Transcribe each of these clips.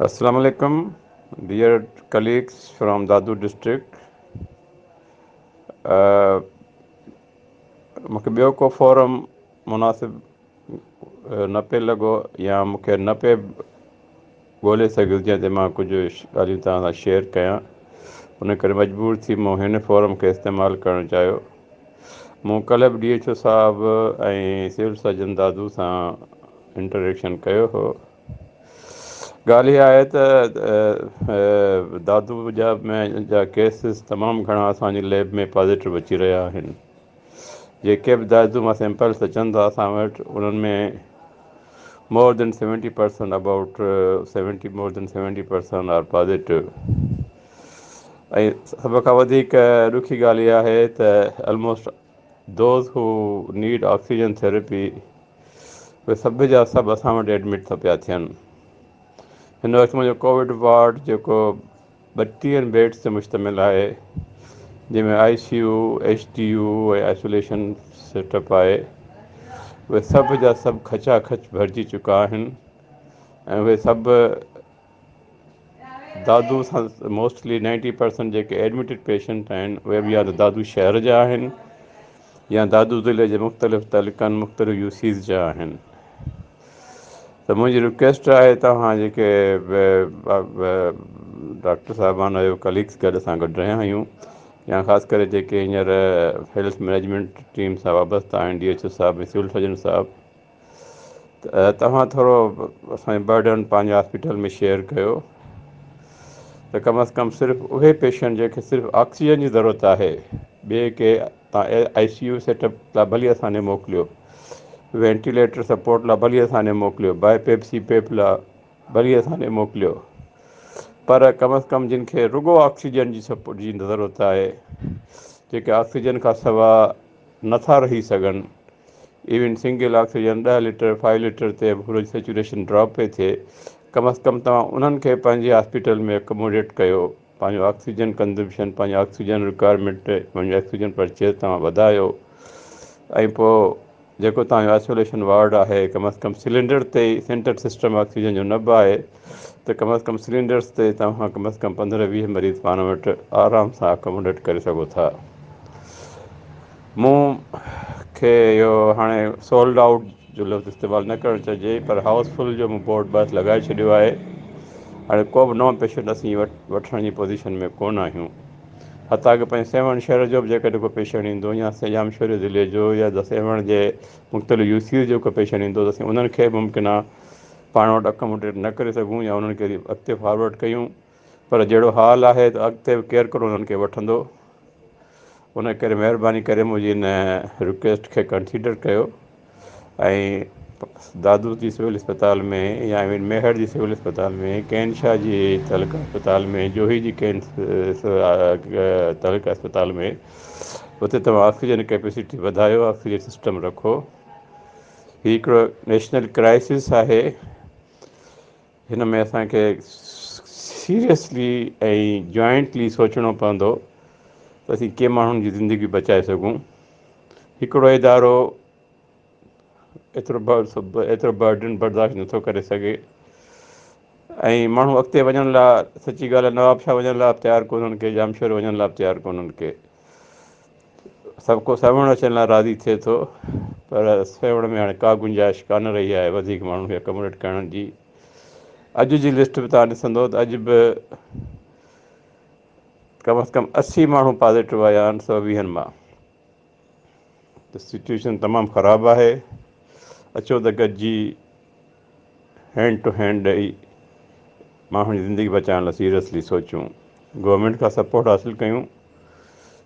السلام عليڪم dear colleagues from Dadu district. مونکي ٻيو ڪو فورم مناسب نه پئي لڳو يا مونکي نه پئي ڳولي سگهيس جنهن تي مان ڪجهه ڳالهيون توهان سان شيئر ڪيان، ان ڪري مجبور ٿي مون هن فورم کي استعمال ڪرڻ چاهيو. مون ڪلهه به ڊي ايڇ او صاحب ۽ سول سرجن دادو سان انٽريڪشن ڪيو هو. ڳالهه اها آهي ته دادو جا ۾ جا ڪيسز تمام گهڻا اسان جي ليب ۾ پازيٽو اچي رهيا آهن. جيڪي به دادو مان سيمپلس اچن ٿا اسان وٽ انهن ۾ more than 70% about 70 more than 70% are positive. ۽ سڀ کان وڌيڪ ڏکي ڳالهه اها آهي ته almost those who need oxygen therapy اهي سڀ جا سڀ اسان وٽ ايڊمٽ ٿا پيا ٿين. هن وقت منهنجو ڪووڊ وارڊ جيڪو ٻٽيهن بيڊز تي مشتمل آهي، جنهن ۾ I C U, H D U ۽ isolation set up آهي، اهي سڀ جا سڀ کچا کچ ڀرجي چڪا آهن ۽ اهي سڀ دادو سان موسٽلي 90% جيڪي ايڊمٽيڊ پيشنٽ آهن اهي به يا ته دادو شهر جا آهن يا دادو ضلعي جي مختلف تعلقن مختلف يو سيز جا آهن ته منهنجي رڪويسٽ آهي توهان جيڪي ڊاڪٽر صاحبان آهيو ڪليگس گڏ اسان گڏ رهيا آهيون يا خاص ڪري جيڪي هينئر هيلٿ مئنيجمينٽ ٽيم سان وابسته آهن ڊي ايڇ او صاحب ۽ سول سرجن صاحب ته توهان ٿورو اسان جو برڊن پنهنجي هاسپيٽل ۾ شيئر ڪيو ته ڪم از ڪم صرف اهي پيشنٽ جنهن کي صرف آڪسيجن جي ضرورت آهي ٻئي کي توهان آء سي يو سيٽ اپ لاء ڀلي اسان ڏي موڪليو، وينٽيليٽر سپورٽ لاء ڀلي اسان ڏي موڪليو، باء پيپ سي پيپ لاء ڀلي اسان ڏي موڪليو، پر ڪم از ڪم جن کي رڳو آڪسيجن جي سپورٽ جي ضرورت آهي، جيڪي آڪسيجن کان سوا نٿا رهي سگهن، ايون سنگل آڪسيجن ڏهه ليٽر فائيو ليٽر تي به هن جي سيچوريشن ڊراپ پئي ٿئي، ڪم از ڪم توهان انهن کي پنهنجي هاسپيٽل ۾ اڪموڊيٽ ڪيو، پنهنجو آڪسيجن ڪنزمپشن پنهنجو آڪسيجن رڪوائرمينٽ پنهنجو آڪسيجن پرچيز توهان وڌايو ۽ پوء جيڪو توهان جو آئسوليشن وارڊ آهي ڪم از ڪم سلينڊر تي ئي سينٽر سسٽم آڪسيجن جو نه به آهي ته ڪم از ڪم سلينڊرس تي توهان ڪم از ڪم 15 20 مريض پاڻ وٽ آرام سان اڪموڊيٽ ڪري سگهو ٿا. مون کي اهو هاڻي سولڊ آئوٽ جو لفظ استعمال نه ڪرڻ چئجي پر هائوس فل جو مون بورڊ بس لڳائي ڇڏيو آهي. هاڻي ڪو به نئون پيشنٽ اسين وٺڻ جي پوزيشن ۾ ڪونه آهيون. حتيٰ ڪه پنهنجي سيوهڻ شهر جو به جيڪڏهن ڪو پيشنٽ ايندو يا ڄامشوري ضلعي جو يا سيوهڻ جي مختلف يو سيز جو ڪو پيشنٽ ايندو ته اسين انهن کي به ممڪن آهي پاڻ وٽ اڪموڊيٽ نه ڪري سگهون يا انهن کي اڳتي فارورڊ ڪيون پر جهڙو حال آهي ته اڳتي به ڪير ڪونه انهن کي وٺندو. ان ڪري مهرباني ڪري منهنجي ان رڪويسٽ کي ڪنسيڊر ڪيو ۽ دادو جي سول اسپتال ۾ يا ايون ميهڙ جي سول اسپتال ۾ ڪين شاهه جي تعلقه اسپتال ۾ جوهي جي ڪين تعلقه اسپتال ۾ اتي توهان آڪسيجن ڪيپيسٽي وڌايو، آڪسيجن سسٽم رکو. هي هڪڙو نيشنل ڪرائسس آهي. هن ۾ اسان کي سيريسلي ۽ جوائنٽلي سوچڻو پوندو ته اسين ڪيئن ماڻهن جي زندگي بچائي سگهون. هڪڙو ادارو ايترو ايترو برڊن برداشت نٿو ڪري سگهي ۽ ماڻهو اڳتي وڃڻ لاء سچي ڳالهه آهي نواب شاهه وڃڻ لاء به تيار ڪونهن ڪي، ڄامشوري وڃڻ لاء به تيار ڪونهن ڪي. سڀ ڪو سيوهڻ اچڻ لاء راضي ٿئي ٿو پر سيوهڻ ۾ هاڻي ڪا گنجائش ڪانه رهي آهي وڌيڪ ماڻهن کي اڪموڊيٽ ڪرڻ جي. اڄ جي لسٽ به توهان ڏسندو ته اڄ به ڪم از ڪم 80 ماڻهو پازيٽو آيا آهن سو ويهن مان. ته سچويشن تمام خراب آهي. اچو ته گڏجي هينڊ ٽو هينڊ ڏئي ماڻهن جي زندگي بچائڻ لاء سيريسلي سوچون. گورنمينٽ کان سپورٽ حاصل ڪيون.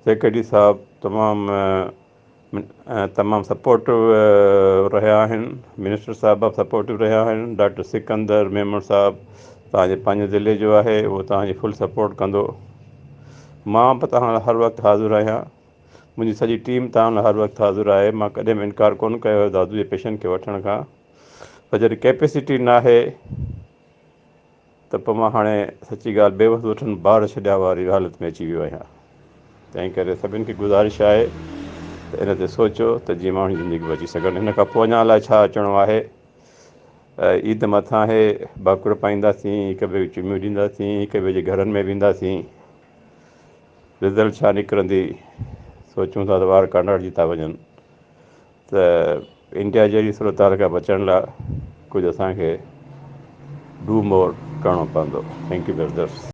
سيڪريٽري صاحب تمام تمام سپورٽو رهيا آهن، منسٽر صاحب به سپورٽو رهيا آهن، ڊاڪٽر سڪندر ميمڻ صاحب توهان جي پنهنجي ضلعي جو آهي اهو توهان جي فل سپورٽ ڪندو. مان به توهان لاء هر وقت حاضر آهيان، منهنجي سڄي ٽيم توهان لاء هر وقت حاضر آهي، مان ڪڏهن به انڪار ڪونه ڪيو آهي دادو جي پيشنٽ کي وٺڻ کان، پر جڏهن ڪيپيسٽي ناهي ته پوء مان هاڻي سچي ڳالهه بيوس وٺن بار ڇڏيان واري حالت ۾ اچي ويو آهيان. تنهن ڪري سڀن کي گذارش آهي ته ان تي سوچو ته جيئن ماڻهن جي زندگيون بچي سگهن. ان کان پوء اڃا الائي ڇا اچڻو آهي. عيد مٿان آهي، ڀاڪر پائينداسين، هڪ ٻئي کي چميون ڏينداسين، هڪ ٻئي جي گهرن ۾ وينداسين. رزلٽ ڇا نڪرندي، سوچون ٿا ته وار ڪانڊارجي ٿا وڃن ته انڊيا جهڙي صورتحال کان بچڻ لاء ڪجهه اسان کي do more ڪرڻو پوندو. Thank you brothers.